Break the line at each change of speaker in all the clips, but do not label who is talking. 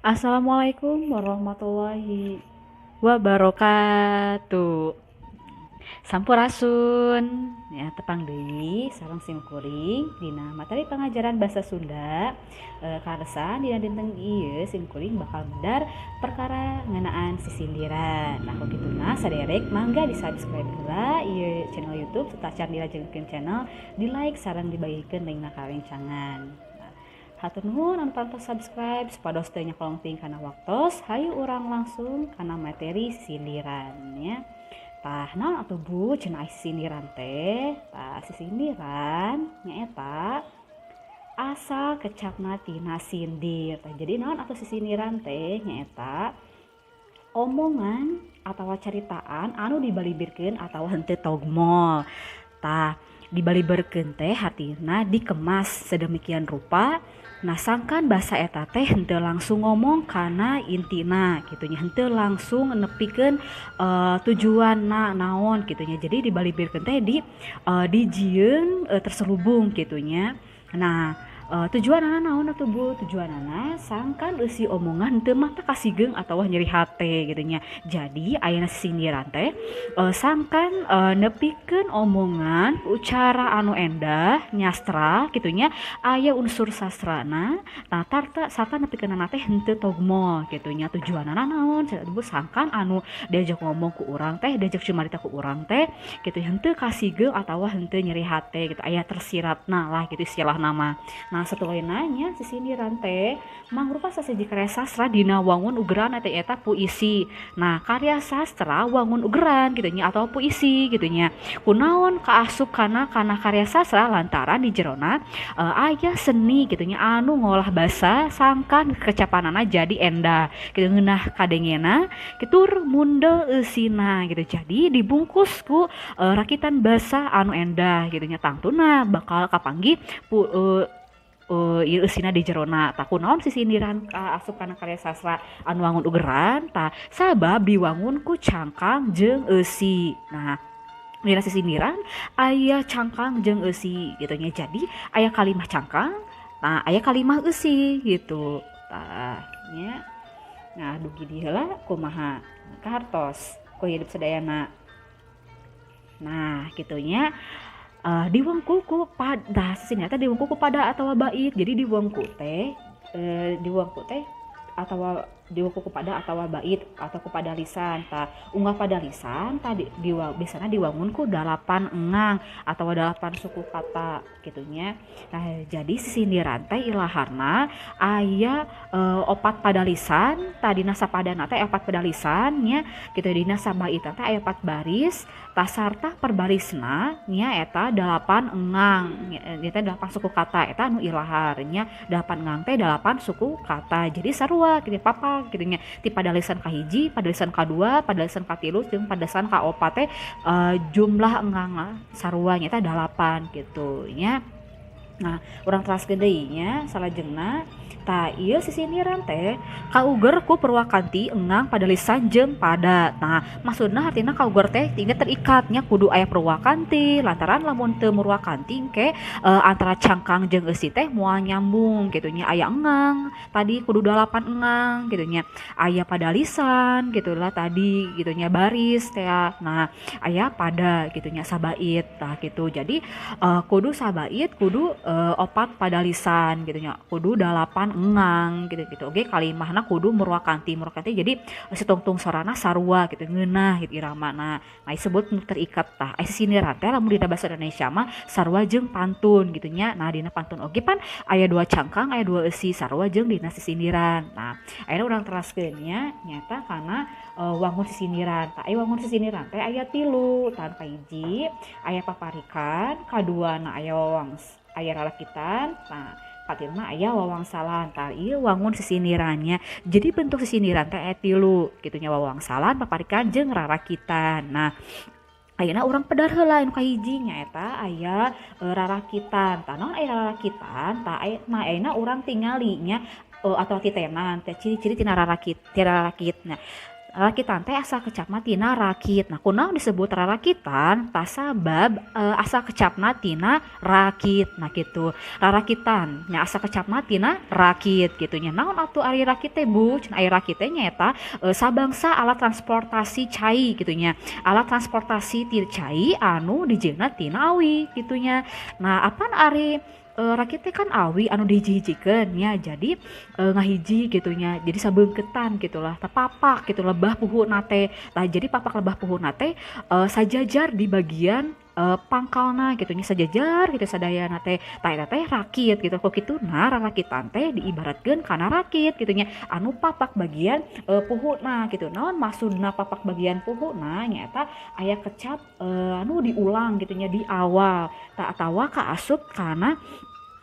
Assalamualaikum warahmatullahi wabarakatuh. Sampurasun ya, tepang deui sareng simkuring dina materi pengajaran bahasa Sunda. Kaleresan dina dinten ieu simkuring bakal medar perkara ngeunaan sisindiran. Nah, ku kituna saderek mangga di subscribe heula ieu channel YouTube serta can dilajengkeun channel di like sareng dibagikeun linkna ka rencangan. Hatur nuhun anu parantos subscribe, supados teu nyakolong teuing kana waktos. Hayu urang langsung kana materi sindiran ya. Tah, naon atuh, Bu, cenah sindiran teh? Tah, sisindiran nyaeta asal kecapna tina sindir. Tah, jadi naon atuh sisindiran teh? Nyaeta omongan atawa caritaan anu dibalibirkeun atawa henteu togmol. Tah, dibaliberkeun teh hartina dikemas sedemikian rupa, nah, sangkan bahasa eta teh henteu langsung ngomong kana intina kitu nya, henteu langsung nepikeun tujuanna naon kitu nya. Jadi dibalibirkeun teh dijieun terselubung kitu nya. Nah, tujuanana naon atuh, Bu? Tujuanana sangkan eusi omongan teu matak kasigeung atawa nyeri hate gitu nya. Jadi ayana sisindiran teh sangkan nepikeun omongan ucara anu endah, nyastra kitu nya, aya unsur sastrana. Tah, tarta sarta nepikeunana teh henteu togmol kitu nya. Tujuanana naon cenah, Bu? Sangkan anu diajak ngomong ku urang teh, diajak cumarita ku urang teh kitu, henteu kasigeung atawa henteu nyeri hate gitu, aya tersiratna lah gitu istilahna mah. Nah, satuluyna nya sisindiran teh mangrupa sasahiji karya sastra dina wangun ugeran eta eta puisi. Nah, karya sastra wangun ugeran gitu nya atau puisi gitu nya. Kunaon kaasup kana karya sastra? Lantaran di jerona aya seni gitu nya anu ngolah basa sangkan kekecapanana jadi endah gitu, ngeunah kadengena kitur mundel eusina gitu. Jadi dibungkus ku rakitan basa anu endah gitu nya, tangtuna bakal kapanggih ieu eusina di jerona. Tah, kunaon sisindiran kaasup kana karya sastra anu wangun ugeran? Tah, sabab diwangun ku cangkang jeung eusi. Nah, dina sisindiran aya cangkang jeung eusi gitu nya. Jadi aya kalimah cangkang, nah, aya kalimah eusi gitu. Tah nya. Nah, dugi di heula kumaha kahartos ku hidup sadayana? Nah, kitu nya. Diwengku ku pada sini teh diwengku ku pada atau bait. Jadi diwengku teh atau diwengku ku pada atau bait atau ku padalisan. Tah, unggal padalisan tadi di, biasana diwangun ku dalapan engang atau dalapan suku kata gitu nya. Nah, jadi sisindiran teh ilaharna aya opat padalisan. Tadina sapadana teh opat padalisan nya gitu. Dina sabaitan teh aya opat baris. Tah, sarta perbarisna nya eta dalapan engang nya, eta dalapan suku kata. Eta anu ilahar nya, dalapan engang teh dalapan suku kata. Jadi sarua gitu, papa gitu nya, ti padalisan kahiji, padalisan kadua, padalisan katilu, jeung padalisan kaopat teh jumlah engang sarua nya eta dalapan gitu nya. Nah, urang teraskeun deui nya salajengna. Tah, ieu sisindiran teh kauger ku purwakanti engang, padalisan jeung pada. Nah, maksudna hartina kauger teh tinggal terikatnya, kudu aya purwakanti, lantaran lamun teu murwakanti engke antara cangkang jeung eusi teh moal nyambung gitu nya. Aya engang tadi, kudu dalapan engang gitu nya, aya padalisan gitu lah tadi gitu nya, baris teh. Nah, aya pada gitu nya, sabait. Tah, gitu. Jadi kudu sabait, kudu opat padalisan gitu nya, kudu dalapan engang gitu gitu. Oke, kalimahna kudu murwakanti murwakanti, jadi situngtung sorana sarua gitu, ngeunah gitu iramana. Nah, disebut terikat. Tah, sisindiran teh lamun dina bahasa Indonesia mah sarua jeung pantun gitu nya. Nah, dina pantun oge pan aya dua cangkang, aya dua eusi, sarua jeung dina sisindiran. Nah, ayeuna urang teraskeun nya, nyata kana wangun sisindiran. Tah, aya wangun sisindiran teh aya tilu. Tah, kahiji aya paparikan, kaduana aya wawang aya rarakitan, nah, katiluna aya wawangsalan. Tah, ieu wangun sisindirannya. Jadi bentuk sisindiran teh aya tilu kitu nya, wawangsalan, paparikan, jeung rarakitan. Nah, ayeuna urang pedar heula anu kahiji, nyaeta aya rarakitan. Tah, naon aya rarakitan? Tah, nah, ayeuna urang tingali nya atau titenan teh ciri-ciri tina rarakit, tina rarakit. Nah, Rakitan teh asal kecapna tina rakit. Nah, kunaon disebut rarakitan? Tasabab asal kecapna tina rakit. Nah gitu. Rarakitan nya asal kecapna tina rakit gitu nya. Naon atuh ari rakit teh Bu? Cenah ari rakit teh nyaeta sabangsa alat transportasi cai gitu nya. Alat transportasi ti cai anu dijieunna tina awi gitu nya. Nah, apan ari rakit teh kan awi anu dihiji-hijikeun nya, jadi ngahiji gitu nya, jadi sabeungkeutan gitulah, papak gitu lebah puhuna teh. Tah jadi papak lebah puhuna teh sajajar di bagian pangkalna gitu nya, sajajar gitu sadayana teh. Tah eta teh rakit gitu. Ku kituna rarakitan teh diibaratkeun kana rakit gitu nya, anu papak bagian puhuna gitu. Naon maksudna papak bagian puhuna? Nyaeta aya kecap anu diulang gitu nya di awal. Tah atawa kaasup kana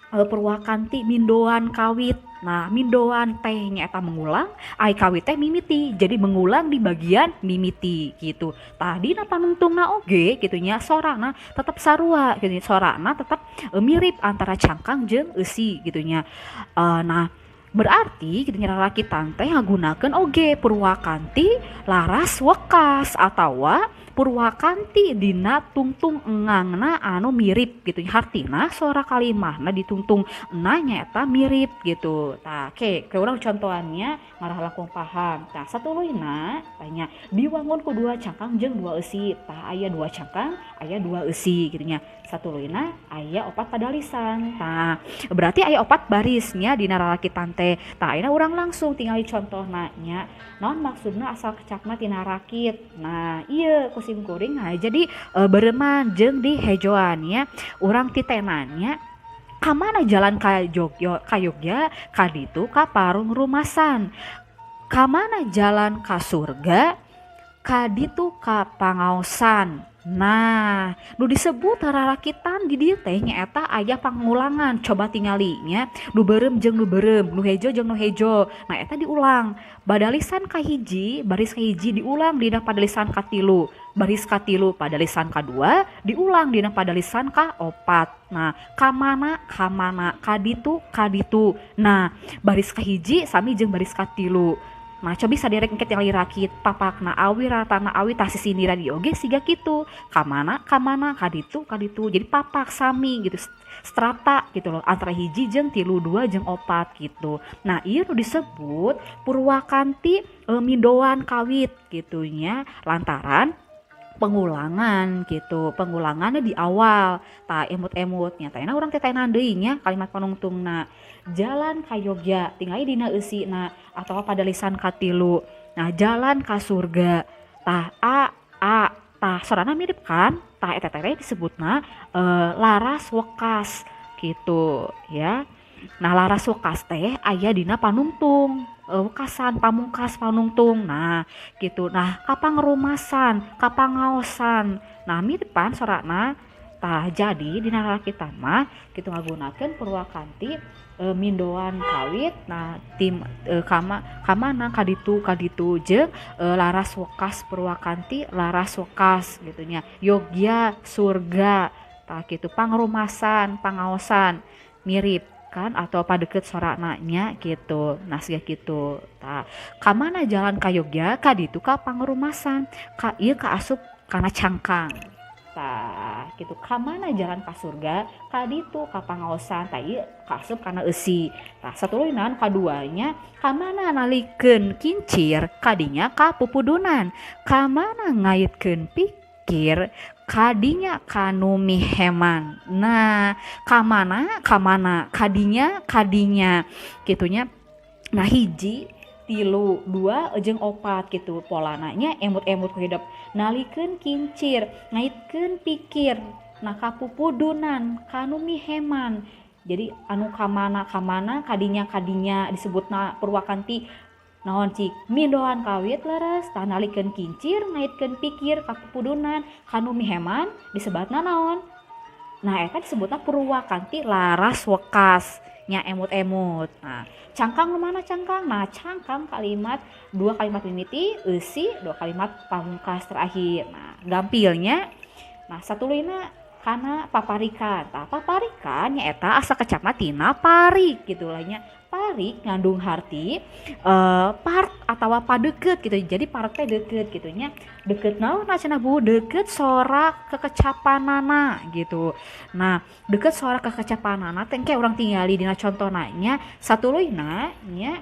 purwakanti mindoan kawit. Nah, mindoan teh nyaeta mengulang, ai kawit teh mimiti. Jadi mengulang di bagian mimiti gitu. Tah dina panungtungna oge gitu nya, sorana tetep sarua gitu nya, sorana tetep mirip antara cangkang jeung eusi gitu nya. Nah, berarti gitu nya rarakitan teh ngagunakeun oge purwakanti laras wekas atawa purwakanti dina tungtung engangna anu mirip gitu nya. Hartina sora kalimahna ditungtung na nyaeta mirip gitu. Tah, ke urang contohannya ngarah langkung paham. Tah satuluyna tanya diwangun ku 2 cangkang jeung 2 eusi. Tah aya 2 cangkang, aya 2 eusi gitu nya. Satuluyna aya 4 padalisan. Tah berarti aya 4 barisnya dina rarakitan teh. Tah ayeuna urang langsung tingali contohna nya. Naon maksudna asal kecapna tina rakit? Nah, ieu ku simkuring nah, jadi bereman jeung di hejoan nya. Urang titenannya kamana jalan ka Jogja, ka Yogya, ka ditu ka Parung Rumasan. Kamana jalan ka surga, ka ditu ka Pangaosan. Nah, nu disebut rarakitan di dieu teh nyaeta aya pangulangan. Coba tingali nya, nu beureum jeung nu beureum, nu hejo jeung nu hejo. Nah, eta diulang. Badalisan kahiji, baris kahiji diulang dina padalisan katilu. Baris katilu padalisan kadua diulang dina padalisan kaopat. Nah, kamana kamana, kaditu kaditu. Nah, baris kahiji sami jeung baris katilu. Nah, cobi saderek engke tingali rakit papakna awi ratana awi tah sisindiran ieu oge siga kitu. Kamana kamana, kaditu kaditu. Jadi papak sami gitu, strata gitu loh, antara hiji jeung tilu, 2 jeung 4 gitu. Nah, ieu nu disebut purwakanti mindoan kawit gitu nya, lantaran pengulangan gitu, pengulangannya di awal. Tah emut-emutnya tah urang teh tenan deui nya kalimat panungtungna. Jalan ka Yogya tingali dina eusina atawa padalisan katilu. Nah, jalan ka surga. Tah a a tah sorana mirip kan? Tah eta teh disebutna laras wekas gitu ya. Nah, laras wekas teh aya dina panungtung, wekasan pamungkas panungtung. Nah, gitu. Nah, kapangrumasan, kapangaosan. Nah, mirip pan sorana. Tah jadi dina rarakitan mah kitu ngagunakeun purwakanti mindoan kawit. Nah, tim kamana kaditu kaditu jeung laras wekas purwakanti laras wekas gitu nya. Yogya surga. Tah kitu pangrumasan, pangaosan mirip kan atau padeket sorana nya gitu. Nah, siga kitu. Tah, kamana jalan ka Yogya kaditu ka pangrumasan, ka ieu kaasup kana cangkang. Tah gitu, kamana jalan ka surga kaditu ka pangaosan, tah ieu kaasup kana eusi. Tah satuluyna kaduanya kamana nalikeun kincir kadinya ka pupudunan, kamana ngaitkeun pikir kadinya kanu miheman. Nah, kamana kamana kadinya kadinya gitunya. Nah, hiji tilu 2 jeung 4 gitu polana nya, emut-emut ku hidup. Nalikeun kincir, ngaitkeun pikir, nah kapupudunan, kanu miheman. Jadi anu kamana kamana kadinya kadinya disebutna purwakanti naon cik mindoan kawit leres. Tah nalikeun kincir, ngaitkeun pikir, kapupudunan, kanu miheman disebatna naon? Nah, eta disebutna purwakanti laras wekas nya, emut-emut. Nah, cangkang mana cangkang? Nah, cangkang kalimat 2 kalimat mimiti, eusi 2 kalimat pamungkas terakhir. Nah, gampilnya. Nah, satuluyna kana paparikan. Tah paparikan nyaeta asa kecapna tina parik gitu lah nya. Parik ngandung harti part atawa padeket gitu. Jadi parek teh deket gitu nya. Deket naon cenah Bu? Deket sora kekecapanana gitu. Nah, deket sora kekecapanana teh engke urang tingali dina contona nya satuluyna nya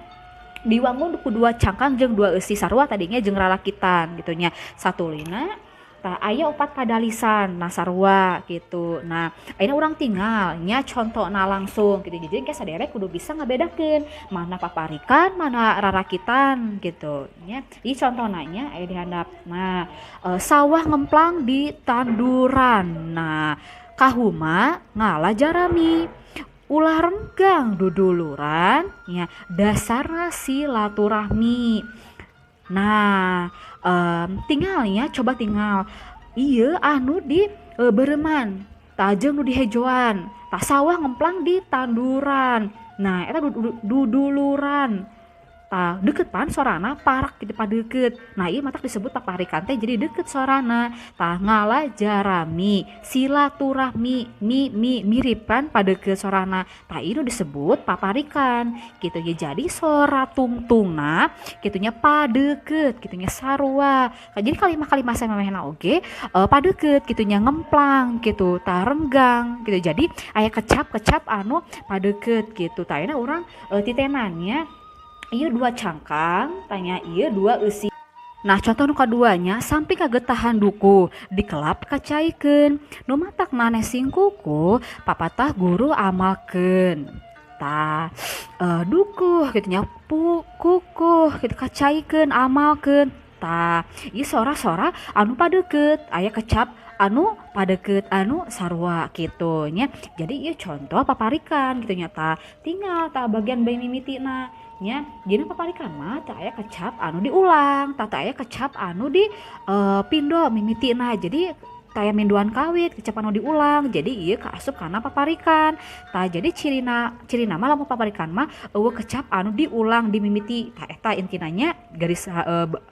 diwangun ku dua cangkang jeung dua eusi sarua tadinya jeung ralakitan gitu nya. Satuluyna tah aya opat padalisan nah sarua gitu. Nah, ayeuna urang tinggal nya contona langsung gitu. Jadi engke saderek kudu bisa ngabedakeun mana paparikan, mana rarakitan gitu nya. Ieu contona nya aya di handap. Nah, sawah ngemplang di tanduran. Nah, kahuma ngala jarami. Ulah renggang duduluran nya dasarna silaturahmi. Nah, tinggalnya coba tinggal ieu anu di beureman tah jeung nu di hejoan tah sawah ngemplang di tanduran. Nah eta duduluran tah deket pan sorana parak gitu padeket. Nah ieu matak disebut paparikan teh jadi deket sorana. Tah ngala jarami silaturahmi mi mi mirip kan padeket sorana. Tah ieu disebut paparikan gitu ya. Jadi sora tungtungna kitunya padeket kitunya sarua. Nah, jadi kalimat-kalimat samemehna oge padeket kitunya ngemplang gitu tah renggang gitu. Jadi aya kecap-kecap anu padeket gitu. Tah ayeuna urang titenannya ieu dua cangkang tanya ieu dua eusi. Nah contoh nu kaduanya sampai kagetahan duku dikelap kacaikeun nu matak maneh sing kuku papatah guru amalkeun. Tah dukuh kitu nya kukuh kitu kacaikeun amalkeun. Tah ieu sora-sora anu padeukeut aya kecap anu padeukeut anu sarua kitu nya. Jadi ieu contoh paparikan kitu nya. Tah tinggal tah bagian bae mimitina nya. Dina paparikan mah teu aya kecap anu diulang, tah teu aya kecap anu di pindo mimitina. Jadi taya minduan kawit kecap anu diulang. Jadi ieu kaasup kana paparikan. Tah jadi cirina mah lamun paparikan mah eueuh kecap anu diulang di mimiti. Tah eta intina nya garis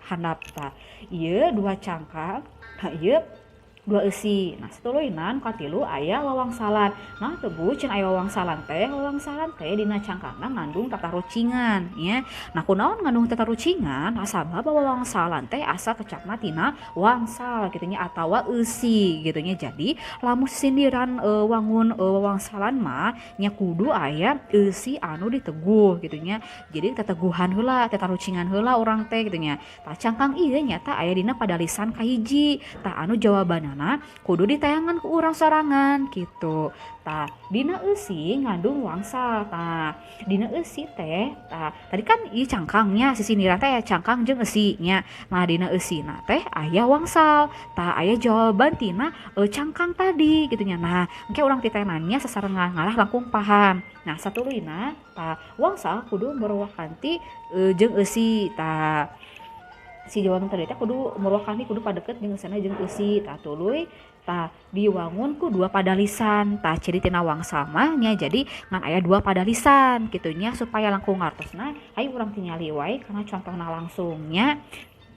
handap. Tah ieu dua cangkang, tah ieu dua eusi. Nah satuluyna katilu aya wawangsalan. Nah teu Bu cenah aya wawangsalan teh, wawangsalan teh dina cangkangna ngandung tatarucingan nya. Nah kunaon ngandung tatarucingan? Nah sabab wawangsalan teh asa kecapna tina wangsal kitu nya atawa eusi kitu nya. Jadi lamun sindiran wangun wawangsalan mah nya kudu aya eusi anu diteguh kitu nya. Jadi teteguhan heula, tatarucingan heula urang teh kitu nya. Tah cangkang ieu nyata aya dina padalisan kahiji. Tah anu jawabanna kudu ditayangan ku urang sorangan gitu. Tah dina eusi ngandung wangsal. Tah dina eusi teh tah tadi kan ieu cangkangnya sisindiran teh cangkang jeung eusi nya. Nah dina eusina teh aya wangsal. Tah aya jawaban tina cangkang tadi gitu nya. Nah engke urang titenannya sasarengan ngalah langkung paham. Nah satuluyna tah wangsal kudu murwakanti jeung eusi. Tah si jawaban tadi teh kudu murwakanti kudu padeket jeung eusina jeung eusi. Tah tuluy tah diwangun ku dua padalisan. Tah ciri tina wangsal mah nya jadi ngan aya dua padalisan kitu nya supaya langkung ngartosna. Hayu urang tingali wae kana contohna langsungnya.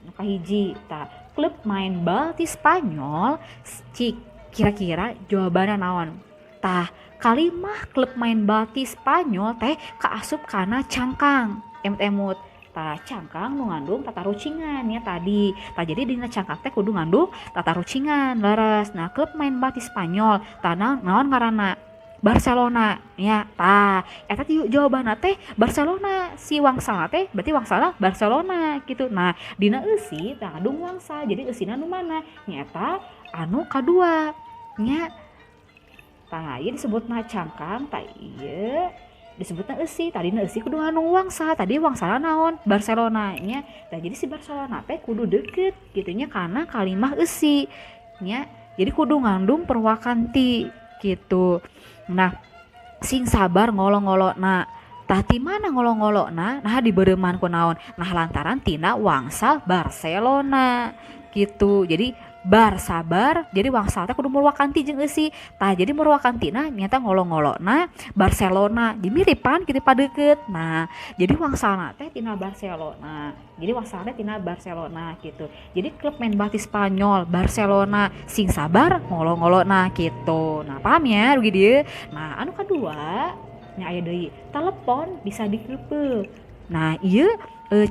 Nu kahiji tah klub main bal ti Spanyol cik kira-kira jawabanna naon? Tah kalimah klub main bal ti Spanyol teh kaasup kana cangkang emut-emut. Tah cangkang nu ngandung tatarucingan nya tadi. Tah jadi dina cangkang teh kudu ngandung tatarucingan leres. Nah klub main bal ti Spanyol tah naon ngaranna? Barcelona nya. Tah eta jawabanna teh Barcelona. Si wangsal teh berarti wangsalna Barcelona gitu. Nah dina eusi tah ngandung wangsal. Jadi eusina nu mana? Nyaeta anu kadua nya. Tah ieu disebutna cangkang, tah ieu disebutna eusi. Tadina eusi kudu ngandung wangsal. Tadi wangsalna naon? Barcelona nya. Tah jadi si Barcelona teh kudu deket kitu nya kana kalimah eusi nya. Jadi kudu ngandung perwakanti gitu. Nah sing sabar ngolo-ngolona. Tah ti mana ngolo-ngolona? Nah dibeureman ku naon? Nah lantaran tina wangsal Barcelona gitu. Jadi Bar sabar, jadi wangsal teh kudu murwakanti jeung eusi. Tah jadi murwakantina nyata ngolo-ngolona Barcelona, jadi miripan kitu padeukeut. Nah, jadi wangsalna teh tina Barcelona. Jadi wangsalna tina Barcelona gitu. Jadi klub main bati Spanyol Barcelona sing sabar ngolo-ngolona gitu. Nah, paham ya rugi dieu. Nah, anu kadua nya aya deui, telepon bisa dikeupeuh. Nah, ieu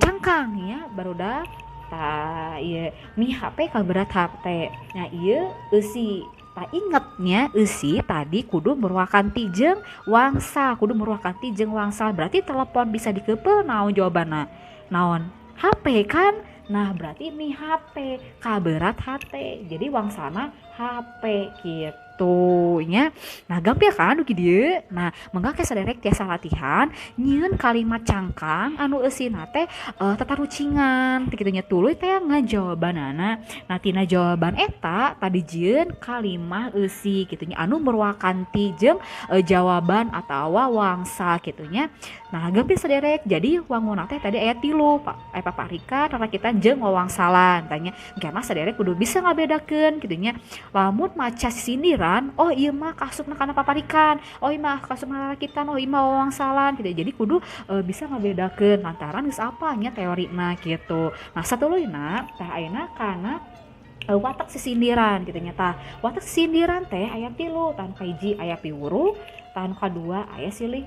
cangkang ya barudak. Tah ieu mi HP kaberat HP. Nah ieu eusi, tah ingetnya eusi tadi kudu murwakanti jeung wangsa, kudu murwakanti jeung wangsa. Berarti telepon bisa dikeupeuh naon jawabanna? Naon? HP kan? Nah berarti mi HP kaberat HT. Jadi wangsana HP gitu nya. Nah gampil kan dugi dieu. Nah mangga ke saderek tiasa latihan nyieun kalimat cangkang anu eusina teh tatarucingan kitu nya, tuluy teh ngajawabanana. Nah tina jawaban eta tadi jieun kalimah eusi kitu nya anu murwakanti jeung jawaban atawa wangsa kitu nya. Nah gampil saderek, jadi wanguna teh tadi aya 3, aya paparikan, rarakitan jeung wawangsalan tanya. Engke mah saderek kudu bisa ngabedakeun kitu nya. Lamun maca sindiran, oh ieu mah kaasupna kana paparikan, oh ieu mah kaasupna rarakitan, oh ieu mah wawangsalan gitu. Jadi kudu bisa ngabedakeun lantaran geus apa nya teorina gitu. Nah satuluyna tah ayeuna kana watak sisindiran gitu nya. Tah watak sisindiran teh aya 3, tah nu kahiji aya piwuru, tah nu kadua aya silih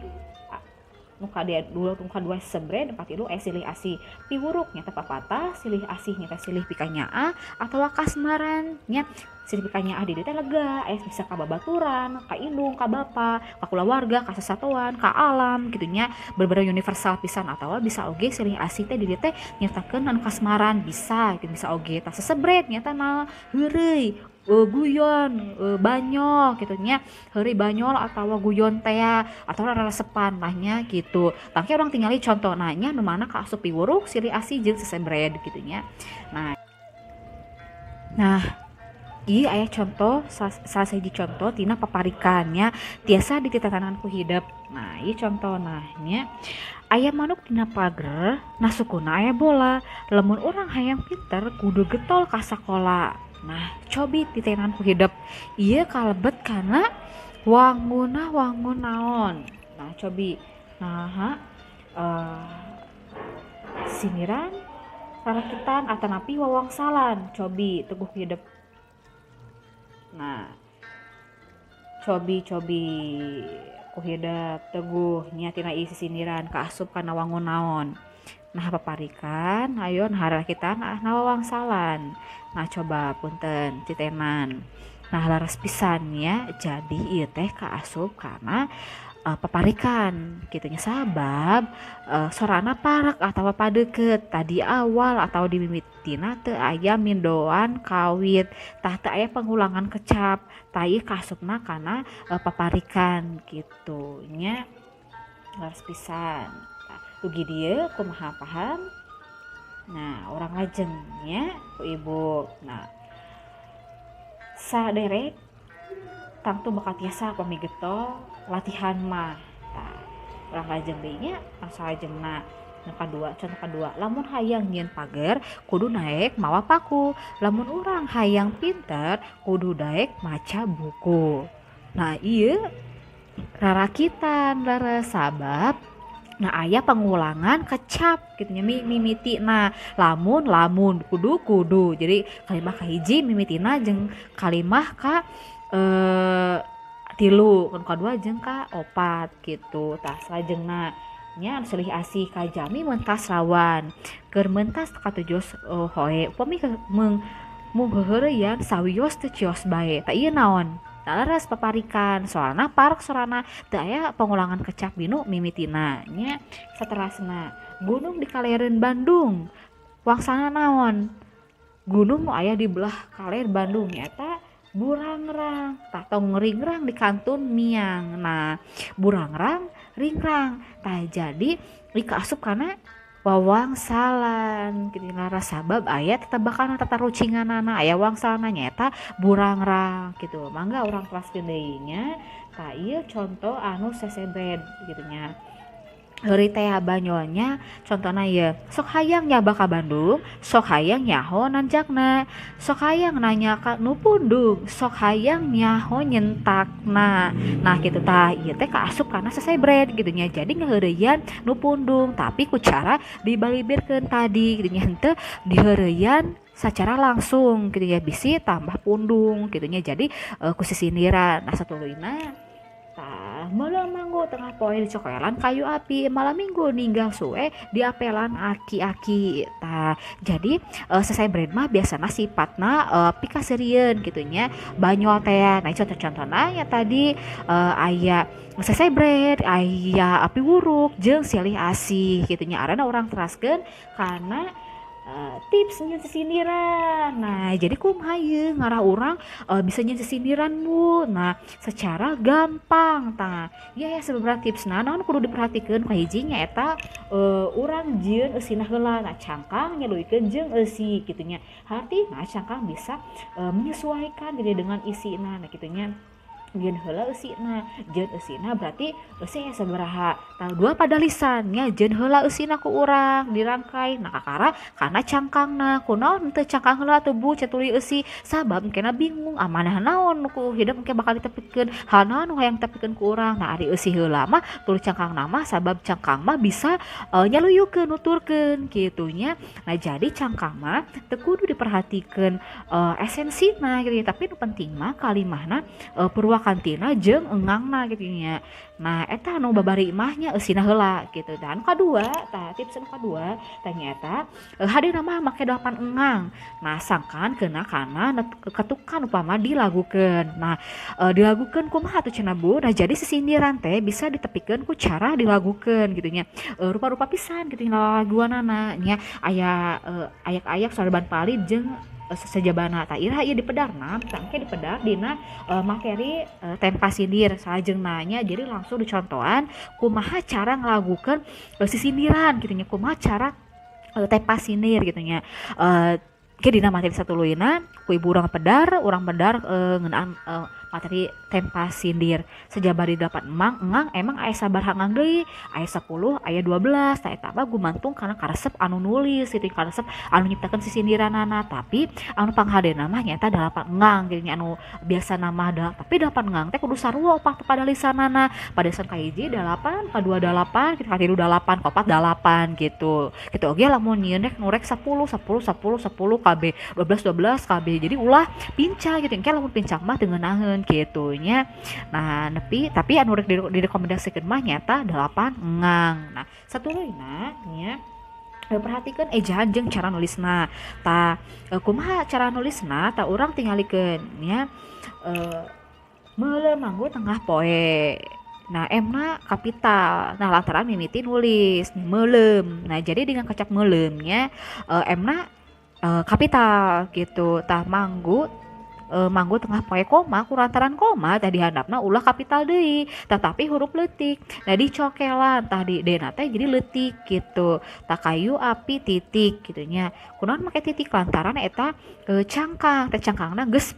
nu kadua, nu kadua sebre, nu katilu aya silih asih. Piwuruk nyata papatah, silih asih nyata silih pikanyaah atawa kasmaran nya. Silih pikanyaah di dieu teh lega, aya bisa ka babaturan, ka indung, ka bapa, ka kulawarga, ka sasatoan, ka alam kitu nya, bener-bener universal pisan. Atawa bisa oge silih asih teh di dieu teh nyaritakeun anu kasmaran, bisa gitu, bisa oge. Tah sesebret nyata mah heureuy, guyon, banyol gitu nya, heureuy banyol atawa guyon teh atawa rarasepan lah nya gitu. Tangke urang tingali contohna nya nu mana kaasup piwuruk, silih asih jeung sesebred gitu nya. Nah, ieu aya contoh salah sahiji contoh tina paparikan nya tiasa dititatanan ku hidep. Nah, ieu contohna nya aya manuk dina pager, nah sukuna aya bola. Lamun urang hayang pinter kudu getol ka sakola. Nah, cobi titenan ku hidep. Ieu kalebet kana wanguna wangun naon. Nah, cobi naha sindiran, rarakitan atanapi wawangsalan. Cobi teguh hidep. Nah, cobi ku hidep teguh nya tina ieu sisindiran kaasup kana wangun naon. Nah paparikan, ayo nah rarakitan, nah wawangsalan. Nah coba punten citenan. Nah laras pisan nya, jadi ieu teh kaasup kana paparikan kitu nya, sabab sorana parak atawa padeukeut tadi awal atau di mimitina teu aya mindoan kawit, tah teu aya pengulangan kecap, tah ieu kaasupna kana paparikan kitu nya, laras pisan. Dugi dieu kumaha paham? Nah, urang lajeng nya ku ibu. Nah, saderek tangtu bakal tiasa pami getol latihan mah. Tah, urang lajeng deui nya, langsung lajengna. Nu kadua, contoh kadua, lamun hayang nyieun pager kudu naek mawa paku. Lamun urang hayang pinter kudu daek maca buku. Nah, ieu rarakitan leres sabab nah aya pengulangan kecap gitu nya mimitina lamun lamun kudu kudu. Jadi kalimah kahiji mimitina jeung kalimah ka tilu, nu kadua jeung ka opat gitu. Tah salajengna nya silih asih ka jami mentas rawan keur mentas katujos hoe upami mung heuheureyan sawios teu cios bae. Tah ieu naon? Tah leres paparikan soalna parek sorana teu aya pengulangan kecap dinu mimitina nya. Saterasna gunung di kalereun Bandung wangsana naon? Gunung nu aya di belah kaler Bandung nyaeta burangrang. Tah tong ringrang di kantun miang. Nah burangrang ringrang tah jadi dikaasup kana wawangsalan kitu laras sabab aya tetebakan tatarucinganana aya wangsalna nyaeta burangrang kitu. Mangga urang teraskeun deui nya. Tah ieu contoh anu sesebred kitu nya. Heureuy teh banyolnya contohna ye sok hayang nyaba ka Bandung, sok hayang nyaho nanjakna, sok hayang nanya ka nu pundung, sok hayang nyaho nyentakna. Nah kitu tah ieu teh kaasup kana sesebret gitu nya. Jadi ngaheureuyan nu pundung tapi ku cara dibalibirkeun tadi gitu nya, henteu diheureuyan secara langsung gitu ya, bisi tambah pundung gitu nya. Jadi ku sisindiran. Nah satuluyna tah meuleum manggu tengah poe dicokelan kayu api, malam minggu ninggal suwe diapelan aki-aki. Tah jadi sesebret mah biasana sifatna pikaseurieun gitu nya banyol teh. Nah contoh-contohna nya tadi aya sesebret, aya api wuruk jeung silih asih gitu nya. Arana urang teraskeun kana tips nyeun sisindiran. Nah jadi kumaha ieu ngarah urang bisa nyeun sisindiran Bu. Nah secara gampang tah ieu aya sababaraha tipsna naon kudu diperhatikeun. Kahiji nya eta urang jieun eusina heula. Nah cangkang nyeluykeun jeung eusi kitu nya. Hartina cangkang bisa menyesuaikan gitu dengan isina. Nah kitu nya jieun heula eusina, jieun eusina berarti eusi aya sabaraha. Tah dua pada lisannya jieun heula eusina ku urang dirangkai. Nah kakara kana cangkangna kunaon teu cangkang heula atuh Bu catuluy eusi, sabab engkena bingung amanah naon ku hidup engke bakal ditepikeun, hal naon nu hayang ditepikeun ku urang. Nah ari eusi heula mah tuluy cangkangna mah, sabab cangkang mah bisa nyaluyukeun nuturkeun kitu nya. Nah jadi cangkang mah teu kudu diperhatikeun esensina gitu ya, tapi nu penting mah kalimahna purwakantina jeung engangna gitu nya. Nah eta anu babari mah nya eusina heula gitu. Dan kadua tah tips anu kadua tah nyaeta hadeuna mah make 8 engang. Nah sangkan keuna kana ketukan upama dilagukeun. Nah dilagukeun kumaha atuh cenah Bu. Nah jadi sisindiran teh bisa ditepikeun ku cara dilagukeun gitu nya. Rupa-rupa pisan gitu nya laguanana nya, aya ayak-ayak sorban palid jeung sejabana. Tah iraha ieu dipedarna, tah engke dipedar dina materi tempa sindir salajengna nya. Jadi langsung dicontohan kumaha cara ngalagukeun sisindiran kitu nya, kumaha cara tempa sindir gitu nya. Ke dina materi satuluyna ku ibu urang pedar ngeunaan materi tempa sindir sejaba di 8 engang emang aya sabaraha engang deui, aya 10, aya 12. Tah eta mah gumantung kana karesep anu nulis gitu, karesep anu nyiptakeun sisindiranana. Tapi anu panghadena mah nyaeta 8 engang gitu nya, anu biasana mah tapi 8 engang teh kudu sarua opat pada lisanana. Pada lisan kahiji 8, kadua 8, katilu 8, kaopat 8 gitu. Kitu oge lamun nyieun rek nu rek 10, 10, 10, 10 KB, 12, 12 KB. Jadi ulah pincang gitu. Engke lamun pincang mah teu ngeunaheun gitu nya. Nah nepi tapi anu rek direkomendasikeun mah nyaeta 8 engang. Nah satuluyna nya perhatikan ejaan jeung cara nulisna. Tah kumaha cara nulisna tah urang tingalikeun nya. Meuleum manggu tengah poe. Nah M-na kapital. Nah lantaran mimiti nulis meuleum. Nah jadi dengan kecap meuleumnya M-na kapital gitu. Tah manggu tengah poe koma kurantaran koma tah dihandapna ulah kapital deui, tetapi huruf leutik. Nah dicokelan tah di dena teh jadi leutik gitu. Tah kayu api titik gitu nya. Kunaon make titik lantaran eta cangkang teh cangkangna geus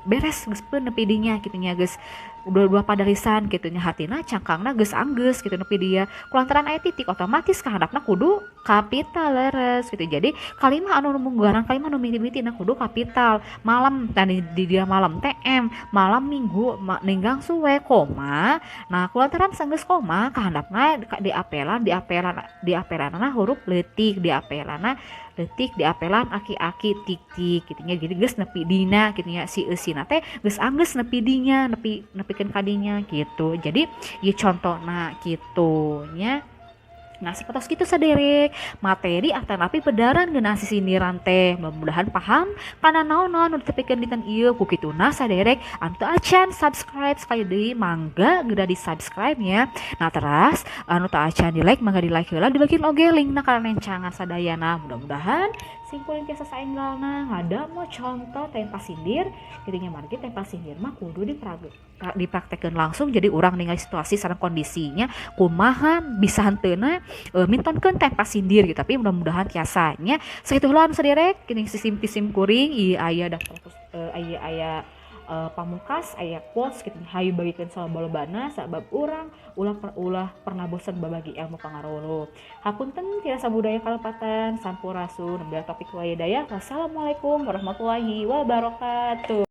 beres geus peun nepi dinya kitu nya, geus dua-dua pada lisan gitu nya. Hatina cangkangna geus anggeus gitu nepi dia. Kulantaran aya titik otomatis kahandapna kudu kapital leres gitu. Jadi kalimah anu munggaran kalimah anu mimiti-miti na kudu kapital. Malam tadi di dia malam TM, malam minggu ninggang suwe koma. Nah kulantaran sanggeus koma kahandapna diapelanana huruf leutik, diapelana leutik, diapelan aki-aki tik-tik gitu nya. Jadi geus nepi dina gitu nya, si eusina teh geus anggeus nepi dinya, nepi nepikeun kadinya gitu. Jadi ieu contona kitu nya. Nah seperti kitu saderek materi atanapi pedaran ngeunaan sisindiran teh. Mudah-mudahan paham kana naon-naon nu ditepikeun dinten ieu. Ku kituna saderek anu teu acan subscribe sekali deui mangga geura di subscribe nya. Nah teras anu teu acan di like mangga di like heula, dibagikeun oge linkna ka rencangan sadayana. Mudah-mudahan simkuring tiasa saenggalna ngadamel contoh tempa sindir kitu nya. Margi tempa sindir mah kudu dipraktekeun langsung, jadi urang ningali situasi sareng kondisinya kumaha bisa henteuna mintonkeun tempa sindir gitu. Tapi mudah-mudahan tiasanya sakitu heula anu saderek geuning sisim kuring ieu aya daftar aya Pamungkas aya quotes kitu, hayu bagikeun saloba-lobana sabab urang ulah pernah bosen babagi ilmu pangarolo. Hapunten tiasa budaya kalepatan, sampurasun, topik wayadaya. Wassalamualaikum warahmatullahi wabarakatuh.